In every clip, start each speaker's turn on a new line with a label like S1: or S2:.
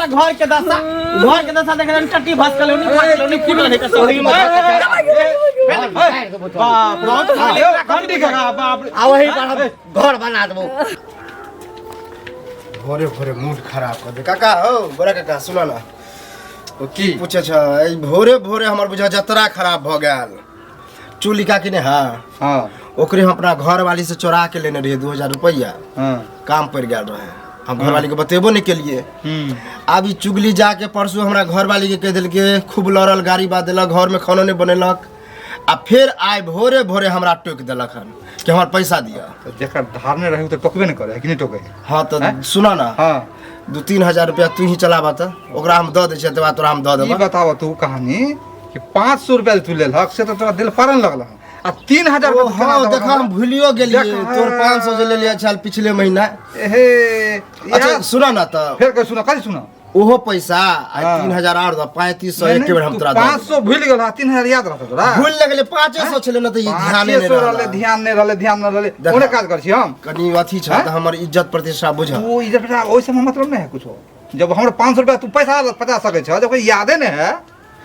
S1: त घर के दशा, घर के दशा देख टट्टी भसकल नहीं फाटल नहीं फूटल है सब।
S2: बाप रे, घंटी के बाप रे।
S3: आ वही पर हम घर बना देबो।
S4: भोरे भोरे मूड खराब कर दे। काका हो, बड़ा काका सुन ना। ओ की पूछे छ, ई भोरे भोरे हमर बुझा जतरा खराब भ गेल। चुली काकी ने हाँ।
S2: हाँ।
S4: ओकरे हम अपना घर वाली से चोरा के लेने रहिए 2000 रुपया।
S2: हाँ।
S4: काम पड़ गेल रहे, हम घर वाली के बतेबो नहीं केलिए।
S2: हम्म।
S4: आब ई चुगली जाके परसों हमरा घर वाली के कह देलके, खूब लड़ल, गाड़ी बात देलक, घर में खानो नहीं बनेलक। आ फिर आइ भोरे भोरे हमरा टोकि देलक हन कि हमर पैसा दिअ।
S2: तो जेकर धारने रहे उ तो टोकबे नहीं करे कि नहीं टोके?
S4: हाँ तो
S2: हैं?
S4: सुना ना।
S2: हाँ।
S4: 2-3 हजार रुपया तू ही चलाबा त ओकरा हम the they छियै, तकर बाद तोरा हम the
S2: ई
S4: देबा।
S2: बताबऽ तू कहानी कि 500 रुपया तू लेलहक से तो तोरा दिल पारन लगल हन। आ 3000
S4: ओ,
S2: रुपया तू केना
S4: हाँ,
S2: देबह
S4: देखा, हम
S2: हमरा?
S4: भूलियो गेलियै,
S2: देख,
S4: तोर 500 जे लेलियै छल पिछले महीना।
S2: एहे,
S4: अच्छा,
S2: यार,
S4: सुना ना त।
S2: फेर कह सुना, कथी सुना?
S4: ओहो पैसा आ
S2: हाँ।
S4: 3000 और the, 3500
S2: नहीं,
S4: एक बेर हम
S2: तू
S4: तोरा दऽ
S2: 500 भूलि गेल, 3000 याद रहतौ तोरा?
S4: भूलि ने गेलै, 500 छलै ने तऽ ई ध्याने नहि
S2: 500 रहलै,
S4: रहलै।
S2: ध्यान नहि रहलै, ध्यान नहि रहलै।
S4: देखा।
S2: ओने काज करै छी हम।
S4: कनी अथी छ
S2: हैं?
S4: तऽ हमर इज्जत प्रतिष्ठा बुझ।
S2: तू इज्जत प्रतिष्ठा ओहि सबमे मतलब नहि है कुछो। जब हमर 500 रुपया तू पैसा पचा सकै छ, जब कोई यादे नहि है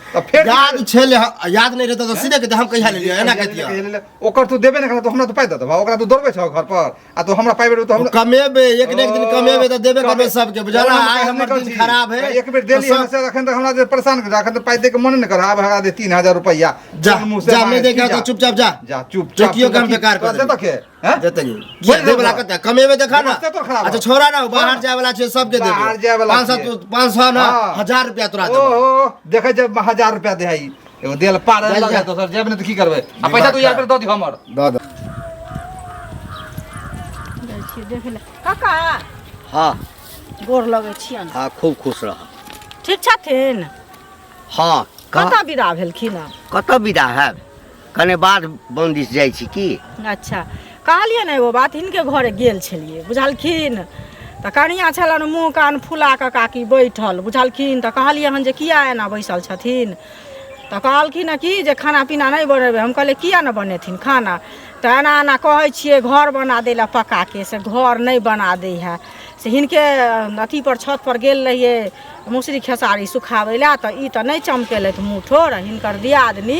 S2: तऽ फेर
S4: याद छलै, याद नहि रहतौ तऽ सीधे कहतै हम कहिया लेलियै, एना कहितियै।
S2: कहिया लेलियै? ओकर तू देबे नहि करतौ, हमरा तू पाइ दऽ देबह, ओकरा तू दौड़बै छह घर पर आ तू हमरा पाइ बेर तो हमरा
S4: कमेबे, एक ने एक दिन कमेबे तऽ देबे करबै सबके, बुझल?
S2: ओना
S4: आइ
S2: हम
S4: हमर
S2: काज
S4: दिन
S2: नहि
S4: खराब है।
S2: एक बेर देली
S4: तऽ
S2: हम से अखन तक हमरा जे परेशान कर, अखन तऽ पाइ दे के मन नहि कर। आब हमरा दे 3000 रुपैया।
S4: जा,
S2: कोन मुँह से
S4: जा, नहि
S2: मांगे
S4: देखे
S2: छी,
S4: तऽ
S2: जा।
S4: चुपचाप जा।
S2: जा, चुपचाप
S4: चौकियो के हम
S2: तू
S4: बेकार कर
S2: तोरा देतऽ के? हैं?
S4: देतै की?
S2: बोल
S4: देबे वला
S2: देबो।
S4: कते? कमेबे देखा ना।
S2: व्यवस्था तोर खराब
S4: अच्छा,
S2: हौ।
S4: छोड़ा ना, बाहर जाय वाला छै सबके देबे।
S2: बाहर जाय वाला
S4: 500
S2: छियै।
S4: तू, 500 ना,
S2: हाँ।
S4: 1000 रुपया तोरा देबो।
S2: ओहो, देखै जब 1000 रुपया दे है ई। एगो देल पार
S4: जा,
S2: लगे
S4: जा।
S2: दोसर जेब नहि तऽ की करबै? आ पैसा तू याद पर दऽ दिहो हमर।
S4: दऽ दे।
S5: जाइ छियै देखै लए। काका।
S3: हाँ।
S5: गोर लगै छियनि।
S3: हाँ, खूब खुश रह।
S5: ठीक छथिन?
S3: हाँ,
S5: कतऽ विदा भेलखिन हँ?
S3: कतऽ विदा हैब, कने बाध बन दिस जाइ छी की।
S5: अच्छा, कहलियै ने एगो बात, हिनके घरे गेल छलियै बुझलखिन, तऽ कनिया छलनि मुँह कान फुला कऽ काकी बैठल बुझलखिन। तऽ कहलियै हन जे किया एना बैसल छथिन, तऽ कहलखिन हँ कि जे खाना पीना नहि बनेबै। हम कहलियै किया नहि बनेथिन खाना? तऽ एना एना कहै छियै घर बना दै लए पक्काके, से घर नहि बना दै हइ। से हिनके अथीपर छतपर गेल रहियै मौसरी खेसारी सुखाबै लए, तऽ ई तऽ नहि चमकेलथि मुँह ठोर, हिनकर दियादनी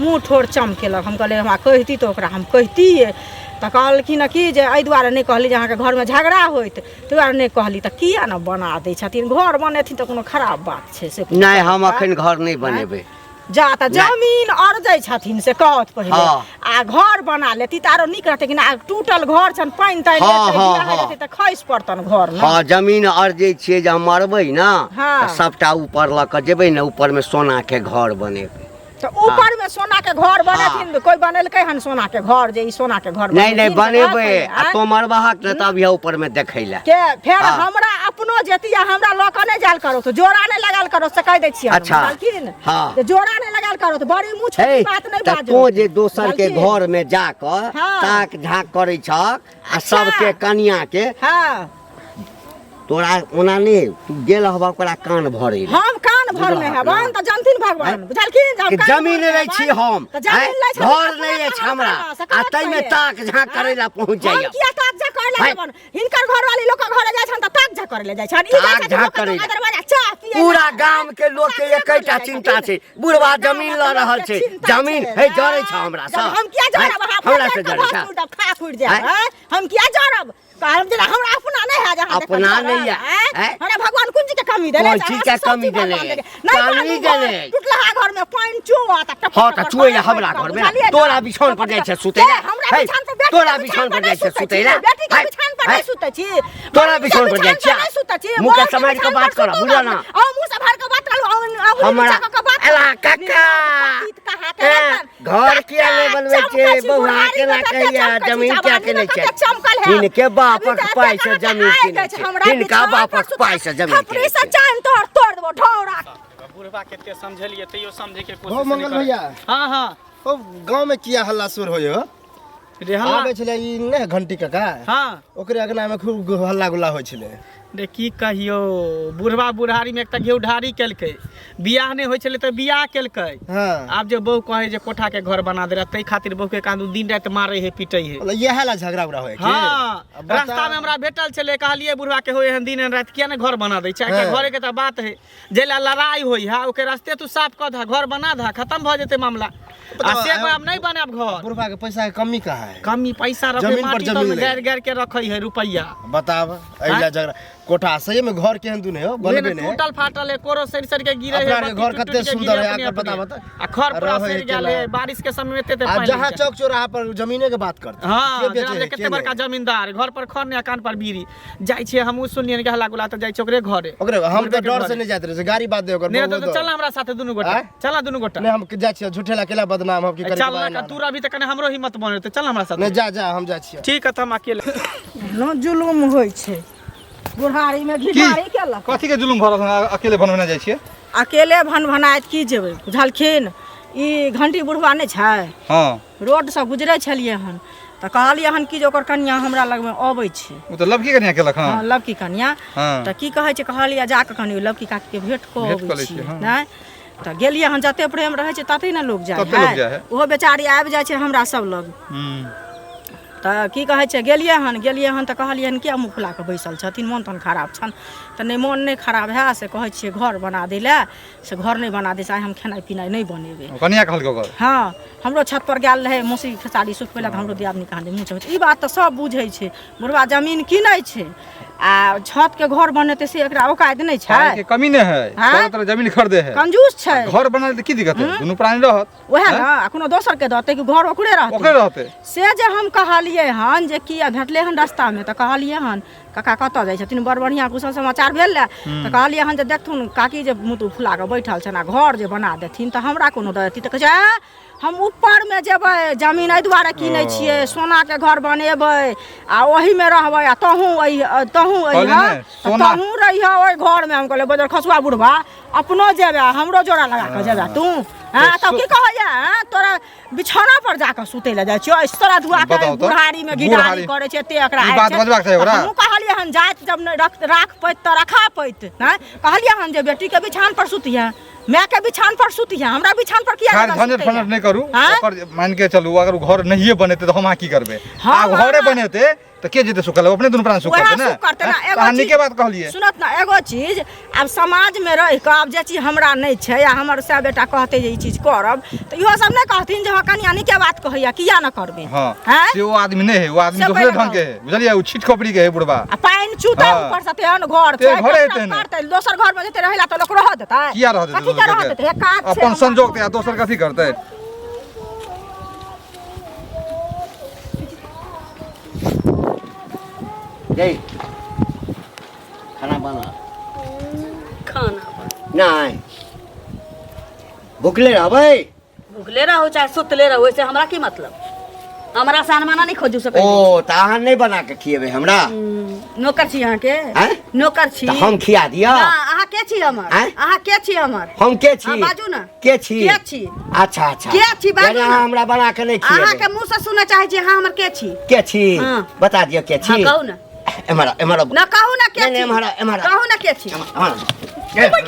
S5: मुँह ठोर चमकेलक। हम कहलियै हमरा कहिती तऽ ओकरा हम कहितियै। तऽ कहलखिन हँ कि जे एहि दुआरे नहि कहली जे अहाँके घरमे झगड़ा होइत, ताहि दुआरे नहि कहली। तऽ किया नहि बना दै छथिन घर? बनेथिन तऽ कोनो खराब बात छै से?
S3: नहि, हम अखन घर नहि बनेबै।
S5: जा तऽ जमीन अरजै छथिन से कहत पहिले।
S3: हाँ।
S5: आ घर बना लेती तऽ आरो नीक रहतै कि ना? टूटल घर छनि, पानि तानि
S3: हाँ,
S5: एतै,
S3: हाँ,
S5: बियाह
S3: हाँ।
S5: हेतै तऽ खसि पड़तनि घर ने।
S3: हाँ, जमीन अरजै छियै जे हम मरबै ने
S5: हाँ।
S3: तऽ सबटा ऊपर लऽ कऽ जेबै ने, ऊपर मे सोना के घर बनेबै।
S5: तऽ ऊपर मे सोना के घर बनेथिन? कोइ बनेलकै हन सोना के घर जे ई सोना के घर
S3: नहि नहि
S5: बनेथिन?
S3: बनेबै।
S5: से
S3: आ तो मरबाहक ने तब यह ऊपर मे देखै लए
S5: के फेर
S3: हाँ।
S5: हमरा अपनो जेती आ हमरा लऽ कऽ नहि जायल करो, तऽ जोड़ा नहि लगायल करो से कहि दै छियै।
S3: अच्छा।
S5: बुझलखिन?
S3: हाँ।
S5: जे जोड़ा नहि लगायल करो तऽ बड़ी मुँह
S3: हे
S5: छोटी बात नहि
S3: तऽ
S5: बाजो।
S3: तों जे दोसर के
S5: बुझलखिन?
S3: घर में जाकऽ
S5: हाँ।
S3: ताक झाँक करै छक आ
S5: अच्छा।
S3: सबके कनिया के
S5: हाँ।
S3: तोरा ओना नहि, तू गेल हबा ओकरा कान भरै लए।
S5: हम कान भरने
S3: बुझलहक
S5: हेबनि
S3: ने?
S5: तऽ जानथिन भगवान।
S3: हैं?
S5: बुझलखिन? जे हम
S3: कि
S5: कान
S3: जमीन
S5: भरने
S3: लै छी
S5: हेबनि,
S3: हम,
S5: तऽ जमीन
S3: हैं?
S5: लै छथिन,
S3: घर
S5: अपने
S3: नहि अछि
S5: कान
S3: हमरा,
S5: भरना, से
S3: आ
S5: कहत
S3: ताहिमे
S5: पहिले।
S3: ताक झाँक करै लए पहुँच
S5: हम
S3: जाइए।
S5: किया ताक झाँक करै लए
S3: हैं?
S5: जेबनि? हिनकर घरवाली लोकक घरे जाइ छनि तऽ ताक झाँक करै लए जाइ छनि। ई जाइ
S3: ताक
S5: छथिन
S3: झाँक
S5: लोकक
S3: करै लए।
S5: दरवाजा चाह पियै लए।
S3: पूरा गाम के लोक के
S5: ताक झाँक
S3: एकेटा
S5: करै लए
S3: चिंता
S5: जाइ
S3: छै,
S5: छथिन।
S3: बुढ़वा
S5: पूरा
S3: जमीन
S5: गामक
S3: लऽ रहल
S5: लोकके
S3: छै,
S5: चिंता
S3: जमीन
S5: छै,
S3: हे जरै छै हमरा
S5: जब
S3: सँ।
S5: हम किया
S3: हैं?
S5: जरब? अहाँ
S3: हमरा
S5: अपने
S3: से
S5: जरि
S3: जरै
S5: कऽ
S3: छै।
S5: भात उड़ब, खाक उड़ि जायब,
S3: हैं?
S5: हैं? हम किया जरब? कहब जे हमरा अपना नहि है जे अहाँ देखल
S3: अपना
S5: जरब,
S3: नहि है,
S5: हैं?
S3: हैं?
S5: हमरा भगवान कोन चीज के कमी देने
S3: कोन
S5: छै?
S3: चीज
S5: अहाँ
S3: के
S5: सब
S3: कमी
S5: चीज
S3: देने?
S5: भगवान देने। नहि
S3: कमी
S5: मानू
S3: देने।
S5: घर, टूटलहा घर में पानि चुअत आ टप
S3: हाँ, तऽ
S5: टप
S3: चुअैया
S5: पानि
S3: हमरा
S5: पड़त,
S3: घर में।
S5: बुझलियै ने?
S3: तोरा बिछाओन पर जाइ छै सुतै लए।
S5: के? हमरा
S3: हे,
S5: बिछान पर बेटी
S3: तोरा
S5: के
S3: बिछाओन पर
S5: नहि
S3: जाइ छै
S5: सुतै
S3: सुतै
S5: छी,
S3: लए।
S5: बेटी के
S3: हे,
S5: बिछान पर
S3: हे,
S5: नहि सुतै छी,
S3: तोरा
S5: मम्मी के
S3: बिछाओन पर जाइ
S5: बिछान
S3: छियै।
S5: नहि सुतै छी,
S3: मुँह के
S5: बड़ के
S3: सम्हारि कऽ
S5: बिछान
S3: बात
S5: पर
S3: करऽ,
S5: सुतू
S3: बुझल
S5: ने।
S3: ने?
S5: अहूँ मुँह सम्हारि कऽ बात करू, अहूँ
S3: हमरा
S5: नीचा कऽ कऽ बात करू।
S3: एला काका।
S5: पतित कहा के
S3: हैं,
S5: रखन।
S3: घर किया नहि बनबै छै बौआ? केना कहैया जमीन किया केने छै? हिनके बापक पाइ से जमीन किनै छै, हिनका बापक पाइ से जमीन किनै छै।
S5: चान तोड़ तोड़ देबो ढौरा।
S1: बुढ़बा कते समझेलियै तैयो समझे के
S4: हो
S1: कोशिश
S4: मंगल
S1: नहि करै।
S4: भैया।
S1: हाँ हाँ।
S4: ओ गाँव में किया हल्ला सुर होय हो?
S1: रे हल्ला
S4: आबै छलै ई नहि घंटी काका?
S1: हाँ।
S4: ओकरे अगना में खूब हल्ला गुल्ला होइ छलै।
S1: रे की कहियो बुढ़वा बुढ़ारी में एकटा घेउढारी केलकै बियाह नहि होइ छलै तऽ बियाह केलकै
S4: हाँ
S1: आब जे बहु कहै जे कोठा के घर बना दे ताहि खातिर बहु के कान दिन राति मारे है पीटे है
S4: मतलब इएह ला झगड़ा उगड़ा होय
S1: हाँ
S4: अब बता-
S1: रास्ता में हमरा भेटल छलै कहलियै बुढ़वा के हो एहन दिन एहन राति किया ने घर बना दै छै
S4: हाँ।
S1: घरे के तऽ बात है जै ला लड़ाई होइ है ओके रास्ते तू साफ कऽ दह घर बना दह खत्म भऽ जेतै मामला आ से आब नहि बनायब घर
S4: बुढ़वा के पैसा के कमी कहाँ है
S1: कमी पैसा रखे
S4: जमीन पर
S1: माटी
S4: जमीन
S1: तर
S4: ले।
S1: गारि गारि के रखै है रुपैआ
S4: बताब एहिला झगड़ा कोठा सही में घर केहन दुने हो
S1: उहे
S4: बनबे
S1: ने
S4: ने
S1: टूटल फाटल है कोरो सड़ सड़ के गिरे है
S4: अपना आरके
S1: बत्ती
S4: घर
S1: टूट
S4: कते
S1: टूट के
S4: सुंदर
S1: गिरे
S4: है,
S1: अपने
S4: आकर बता
S1: अपने।
S4: बता।
S1: आ खर पूरा
S4: रहै
S1: सड़ गेल
S4: केला।
S1: है बारिश के समय में एते एते
S4: आ
S1: पानि
S4: जहाँ
S1: लागि
S4: चौक चौराहा पर जमीने के बात करते
S1: हाँ
S4: के बेचे
S1: जेना
S4: है,
S1: जे
S4: के
S1: कते बड़का
S4: नहि?
S1: जमींदार घर पर खर ने कान पर बीड़ी जाइ छियै हमहूँ सुनलियनि कि हल्ला गुल्ला तऽ जाइ छियै ओकरे घरे
S4: ओकरे हम
S1: बुढ़बे
S4: तऽ
S1: के
S4: डर से
S1: घरे।
S4: नहीं जाते रहे गाड़ी बात दे ओकर
S1: नहि
S4: बहुत
S1: तऽ चल हमरा साथे दुनू गोटा
S4: आँय?
S1: चल ना दुनू गोटा
S4: नहीं हम जाइ छियै झूठे ला केला बदनाम हम की करे
S1: चल ना तू अभी तऽ कने हमरो हिम्मत बनेतै चल हमरा साथे
S4: नहीं जा जा हम जाइ छियै
S1: ठीक है तऽ हम अकेले
S5: न जुलुम होइ छै बुढ़ारीमे घिढारी केलक
S2: कथी के जुलुम भऽ रहल हन? अकेले बनबेने जाइ छियै
S5: अकेले भन भनाइत की जेबै बुझलखिन ई घंटी बुढ़वा नहि छै
S2: हँ
S5: रोडसँ गुजरै छलियै हन तऽ कहलियै हन कि जे ओकर कनिया हमरा लगमे अबै छै
S2: ओ तऽ लड़की कनिया केलक हँ
S5: हँ लवकी कनिया
S2: हँ।
S5: तऽ की कहै छै कहलियै जाकऽ कनि ओहि लवकी काकीके भेँट कऽ
S2: भेँट कऽ
S5: अबै
S2: लै
S5: छियै
S2: छियै, हँ।
S5: नहि तऽ गेलियै हन जते प्रेम रहै छै तते ने लोक जाइ
S2: तते लोक
S5: है
S2: जाइ है।
S5: ओहो बेचारी आबि जाइ छै हमरा सब लग
S2: हूँ
S5: तऽ की कहै छै गेलियै हन गेलियै हन तऽ कहलियै हन किया मुँह फुला कऽ बैसल छथिन मोन तोन खराब छनि तऽ नहि मोन नहि खराब है से कहै छियै घर बना दै लए से घर नहि बना दै छै आइ हम खेनाइ पिनाइ नहि बनेबै
S2: ओ कनिया कहलकै ओकर
S5: हँ हमरो छत पर गेल रहै मौसी खेसारी सुखबै लए तऽ हमरो दियादनी कहाँ मुँह चमकै ई बात तऽ सब बुझै छै बुढ़वा जमीन कीनै छै आ छत के घर बनेतै से एकरा औकात नहि छै
S2: पाइ के कमी नहि है
S5: आँय?
S2: तरह तरह जमीन खरीदे है
S5: कंजूस छै
S2: घर बनाले तऽ की दिक्कत है दुनू प्राणी रहत
S5: वएह ने आ कोनो दोसर के दतै कि घर ओकरे रहतै
S2: ओकरे रहतै
S5: से जे हम कहलियै हन जे किया भेटलै हन रास्तामे तऽ कहलियै हन काका कतऽ जाइ छथिन बड़ बढ़िआँ कुशल समाचार भेल रहए तऽ कहलियै हन जे देखथुन काकी जे मुँह तूह फुला कऽ बैठल छनि आ घर जे बना देथिन तऽ हमरा कोनो दऽ देथिन तऽ कहै छै "आँय, हम ऊपरमे जेबै जमीन एहि दुआरे कीनै छियै सोनाके घर बनेबै आ ओहीमे रहबै आ तहूँ अइह तहूँ
S2: कहली
S5: अइह
S2: ने, सोना-
S5: तहूँ रहिह ओहि घरमे हम कहलियै बजर खसुआ बुढ़बा अपनो जेबै आ हमरो जोड़ा लगा कऽ जेबै तू हँ तब की कहैया हँ तोरा बिछौना पर जाकऽ सुतै लए जाइ छियौ तोरा धुआ के
S2: बताउ तऽ।
S5: बुढ़ारी मे घिढारी
S2: बुढ़ारी।
S5: करै छै एते एकरा
S2: ई बात
S5: आबि छै।
S2: बजबाक चाही ओकरा।
S5: तऽ हमहूँ कहलियै हन जाइत जब नहि रख राख पैत तऽ रखा पैत नहि कहलियै हन जे बेटी के बिछान पर सुतिहे माय के बिछान पर सुतिहे हमरा बिछान पर किया
S2: खैर
S5: जेबै
S2: झंझट
S5: सुतै लए?
S2: फंझट नहि करू
S5: आँय?
S2: ओकर मान के चलू अगर ओ घर नहिए बनेतै तऽ हम अहाँ की करबै
S5: हँ,
S2: आ घरे
S5: हँ।
S2: बनेतै तऽ के जेतै सुखल अपने दुनू प्राण सुख
S5: वएह
S2: करतै ने
S5: सुख करतै ने
S2: आँय?
S5: एगो
S2: तऽ अहाँ
S5: चीज-
S2: नीके बात कहलियै
S5: सुनत ने एगो चीज आब समाजमे रहि कऽ आब जे चीज हमरा नहि छै आ हमर सए बेटा कहतै जे ई चीज करब तऽ इहो सब नहि कहथिन जे हँ कनिया नीके बात कहैया किया ने करबै
S2: हँ
S5: आँय?
S2: से ओ आदमी नहि है ओ आदमी
S5: से
S2: दोसरे
S5: पहिले
S2: ढंग के है बुझलियै ओ छीट खोपड़ी के है बुढ़बा
S5: आ पानि चूतै
S2: हँ।
S5: ऊपर से तेहन घर
S2: ते
S5: छै
S2: घरे
S5: टप टप
S2: हेतै ने।
S5: करतै दोसर घर मे जेतै रहै ला तऽ लोक रहऽ देतै
S2: किया रहऽ देतै
S5: कथी के
S2: दोसर
S5: रहऽ
S2: के?
S5: देतै हे काज छै
S2: अपन
S5: हमरा।
S2: संजोग आ दोसर कथी करतै
S3: गई खाना बना
S6: खाना
S3: नहीं भुखले रहबै
S6: भुखले रहो चाहे सुतले रहो ऐसे हमरा की मतलब हमरा से अनमाना नहीं खोजू सकै
S3: ओ तऽ अहाँ नहि बना के खिएबै हमरा
S6: नौकर छी अहाँ के
S3: आँय?
S6: नौकर छी
S3: तऽ हम खिया दिअ
S6: ना, अहाँ के छी हमर
S3: आँय?
S6: अहाँ के छी हमर
S3: हम के छी
S6: हाँ, बाजू ने।
S3: के छी
S6: के छी?
S3: अच्छा अच्छा
S6: के छी, बाजू
S3: यानी
S6: ने।
S3: अहाँ हमरा बना के नहि
S6: अहाँ
S3: खिएबै
S6: के मुंह से सुनऽ चाहै छी अहाँ हमर के छी
S3: के छी
S6: हाँ।
S3: बता दिअ के छी
S6: हाँ, कहू ने।
S3: एम्हर आउ, एम्हर आउ।
S6: ना कहू ना के
S3: नहीं, नहीं,
S6: छी
S3: एम्हर आउ, एम्हर आउ।
S6: कहू ना के छी
S3: एम्हर आउ।
S5: रे मार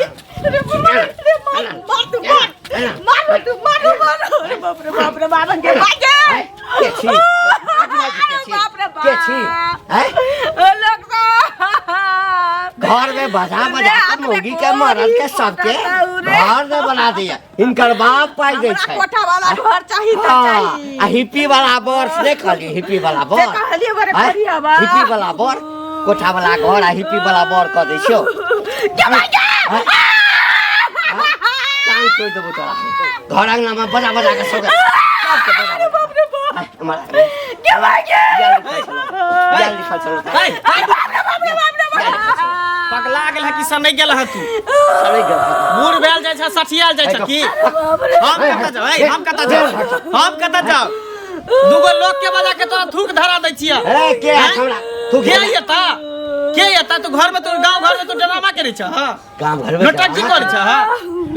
S5: रे मार मार तू मार मार तू मार मार अरे बाप रे बाप रे बाप रे बाप
S3: के छी
S5: अरे बाप रे बाप
S3: के छी हैं?
S5: लोग साहब
S3: घर में बजा बजा
S5: रे,
S3: के
S5: हाथ में
S3: मौगी के मरद के
S5: कोरी
S3: सबके
S5: फटता रे।
S3: घर में बना दिया हिनकर बाप पाइ दै
S5: हमरा
S3: छै
S5: कोठा वाला घर चाही तऽ
S3: हाँ,
S5: चाही
S3: आ हिप्पी वाला बर से कहली हिप्पी वाला बर
S5: से कहलियै बड़े
S3: आँय?
S5: बढ़िया बा।
S3: हिप्पी वाला बर कोठा वाला घर आ हिप्पी वाला बर कह दै छियौ
S5: के भाई के
S3: आँय? टांग तोड़ि देबौ तोरा घर अंगना में बजा बजा के सबके सबके बजा
S5: अरे बाप रे बाप
S3: एम्हर आ।
S5: के भाई के
S3: बियाह लिखल छलौ बियाह लिखल छलौ
S1: है, है,
S5: बाप रे बाप रे बाप रे बाप
S1: पगला गेल है कि सनै गेल है तू
S3: सड़ि गेल
S1: बूढ़ भेल जाइ छै सठियाल जाइ छै की हम कतऽ जाउ ऐ, हम कतऽ जाउ हम कतऽ जाउ दूगो लोग के बजा के तोरा थूक धरा दै छियै
S3: ए के है हमरा थूक
S1: के ये ता के के एता तू घर में तू गांव घर में तू ड्रामा करे छ हां
S3: गाम घर में
S1: नौटंकी करे छ हां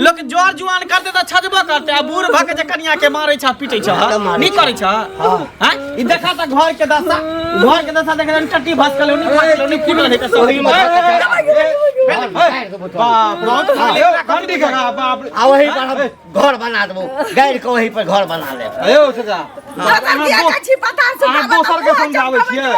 S1: लोग जोर जुआन करते त छजबो करते आ बूढ़ भ के जे कनिया के मारे छ पीटे छ
S3: तऽ मारै
S1: नी
S3: छै।
S1: करे छ
S3: हाँ।
S1: हां ई देखा त घर के दशा घर के दशा देख टट्टी भसकल नी फटल नी फूटल है के सब
S3: ओही में
S2: बाप रे घंटी के बाप रे
S3: आ वही पर हम घर बना देबो गाड़ि के वही पर घर बना लेब
S2: अयो चाचा
S7: दोसर किया जाइ छी पता से
S2: अहाँ दोसर के समझाबै छियै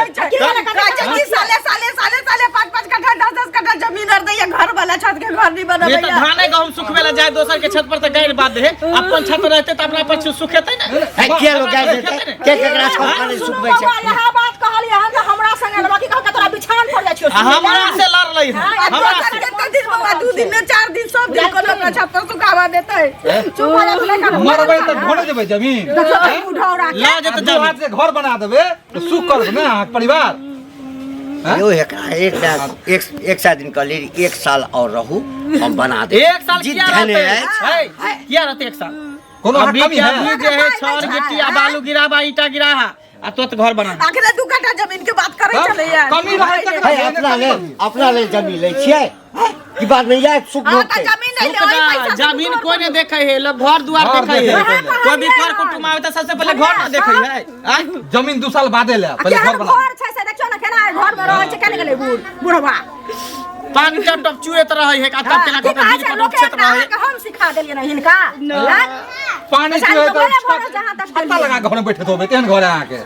S7: साले साले साले साले 5 5 कट्ठा 10 10 कट्ठा जमीन आर दैया घर वाला छत के घर नहीं
S1: ये तो
S7: बनबैया
S1: धाने गहूम सुखबे ला जाए दोसर के छत पर त गारि बात दे अपन छत रहते त अपना पर सुखेते ने
S3: है के लोग गाड़ि देतै के केकरा छत पर नहि
S5: सुनू
S3: सुखबै
S5: बौआ,
S3: छै
S5: इएह बात कहलियै हन जे हमरा संगे लेबा की कहलकै तोरा बिछान पर जाइ छियौ
S1: आ हमरा से लड़लै हन
S7: आ
S1: हमरा
S7: दोसर
S1: से
S7: के तऽ दिन बौआ 2 दिन में 4 दिन सब दिन कोनो अपना छत पर सुखावा देतै
S5: चुप भऽ जा तू नहि कानू।
S2: मरबै तऽ घरे जेबै जमीन
S5: देखियौ एहि बुढ़ौरा के।
S1: ला जेतै
S2: दू
S1: जमीन
S2: हाथ से घर बना देबै तऽ सुख करत ने अहाँके परिवार
S3: यौ एकरा एक एक एक सए दिन कहलियै एक साल और रहू हम बना देब
S1: एक साल
S3: जिद
S1: किया
S3: धेने
S1: रहते
S3: अछि
S1: है किया रहते एक साल
S2: कोनो अहाँ
S1: अभी
S2: कमी
S1: के
S2: है
S1: अभी जे है छड़ गिट्टी आ बालू गिराबा ईटा गिराहा आ तुरंत घर बना दे।
S7: आखिर 2 कट्ठा जमीन के बात करै छलैया
S2: कमी रहै तक
S3: है अपना लेल अपना लेल जमीन लै छियै की बात नहीं है सुख
S7: हां
S3: भोगतै
S7: तऽ जमीन नहीं ले ओहि
S1: सुख
S7: पैसा
S1: ना, जमीन कोई नहीं देखे है लोग घर दुआर
S2: घर
S1: देखे
S2: देखे
S1: है
S2: है पहिले।
S1: कोई भी कर कुटुम आवे त सबसे पहले घर ना देखे है आय?
S2: जमीन 2 साल बादे ले पहिले घर
S5: केहन
S2: बना
S5: घर छै से देखियौ ने केना घर में रहै छै केना गेलै बूढ़ बुढ़वा
S1: पानी टप टप चुएत रहे है आ तब केना
S5: की
S1: के
S5: कहै
S1: बिल
S5: छै
S1: पर
S5: लोक
S1: उपछत
S5: एकटा
S1: रहे
S5: अहाँके हम सिखा देलियै ने हिनका आँय?
S2: पानी
S5: बेचारी
S2: चुहे
S5: तऽ भोरे
S2: तऽ
S5: भोरे जहाँ तक
S2: छत्ता लगा के घर में बैठे होबै तेहन घर है अहाँके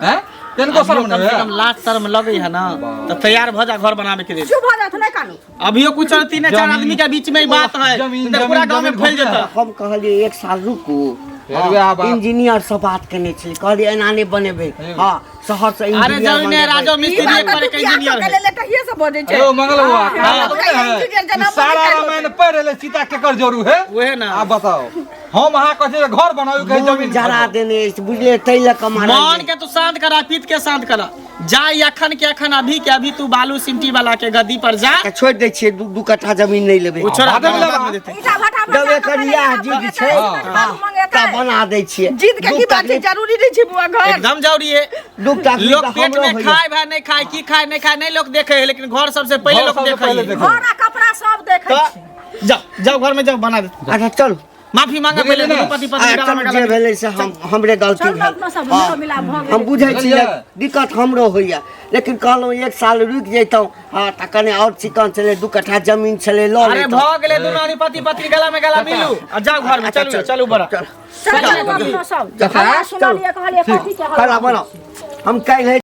S2: हैं तेहन दोसर
S1: अभियो कम से
S2: बनेबै
S1: कम लाज शर्म लगे है ना तो तैयार भ जा घर बनावे के लिए
S5: चुप भऽ जाथु नहि कानू
S1: अभियो कुछ तीन चार
S2: जमीन-
S1: आदमी के बीच में ही बात है
S2: जमीन-
S1: तो पूरा
S2: जमीन-
S1: गांव में
S2: जमीन
S1: फैल
S2: घूमते
S1: जेता
S3: हम कहलियै एक साल रुकू
S2: फेर वएह बात।
S3: इंजीनियर से बात केने छलियै कहलियै एना नहि बनेबै हँ शहर से
S1: अरे
S3: इंजीनियर
S1: जमीन
S3: बनेबै।
S1: राजो
S7: ई
S1: मिस्त्री
S7: बात
S1: एक पर
S7: तऽ
S1: एक
S7: तू बियाह
S1: इंजीनियर
S7: कऽ
S1: है
S7: के लेले तहिये से बजै छै
S2: अयो मंगल बाबा
S7: हाँ,
S2: कहलक
S7: इंजीनियर
S2: ने है,
S7: जेना
S2: कि सारा
S7: बनै
S2: रामायण पढ़ एले सीता केकर जोरू है
S1: उहे ना।
S2: आप बताओ हम अहाँ कहै छियै घर बनाउ कहै
S3: मोन
S2: जमीन
S3: जरा
S2: खरीदू।
S3: देने अछि बुझलियै ताहि लऽ कऽ मारल
S1: मन के तू शांत करा पीत के शांत करा जा अखन के अखन अभी के अभी तू बालू सिमटी वाला के गद्दी पर जा
S3: तऽ छोड़ि दै छियै दू दू कट्ठा जमीन नहि लेबै
S1: ओ छोड़ा
S2: बादे में
S1: बाद
S2: लेबा।
S1: में देतै।
S5: ईटा भट्ठा
S3: जब एकर इएह जिद छै
S2: हाँ।
S3: तऽ बना दै छियै
S7: जिद के
S3: दू
S7: की बात छै
S3: तकलीफ-
S7: जरूरी नहीं छै बुआ घर
S1: एकदम जरूरी है
S3: दू तकलीफ
S1: लोग
S3: तऽ
S1: पेट
S3: हमरो
S1: में
S3: होइए।
S1: खाए भाई नहीं खाए की खाए नहीं खाए नहीं लोग देखे है लेकिन घर सबसे पहले
S2: घर
S1: लोग
S2: सबसे
S1: देखे
S2: पहले
S1: है
S2: देखे।
S5: घर आ कपड़ा सब देखै
S1: तो
S5: छै
S1: जाओ जाओ घर में जाओ बना दे
S3: अच्छा चलू
S1: माफी मांगा
S2: बुझलियै
S1: पहले
S2: ने?
S1: दुनू पति
S3: आ,
S1: पत्नी गला में
S3: चलू
S1: गला
S3: जे भेलै से हम हमरे गलती
S5: चलू
S3: भेल
S5: अपना सब
S3: हाँ।
S5: मेलो मिलाप भऽ गेलै।
S3: हम बुझै छी
S2: बुझलियै?
S3: दिक्कत हमरो होइए लेकिन कहलहुँ एक साल रुकि जैतहुँ हँ तऽ कने आओर चिकन छलै दू कट्ठा जमीन छलै लऽ
S1: अरे
S3: लैतहुँ
S1: भ गेलै दुनू आदमी पति पत्नी गला में गला मिलू आ जाओ घर में
S3: अच्छा,
S1: चलू चलू बड़ा
S3: चल
S5: चलू अपना सब
S3: चल,
S5: हमरा सुनलियै कहलियै कथी के
S3: खाना बनाउ हम काल्हि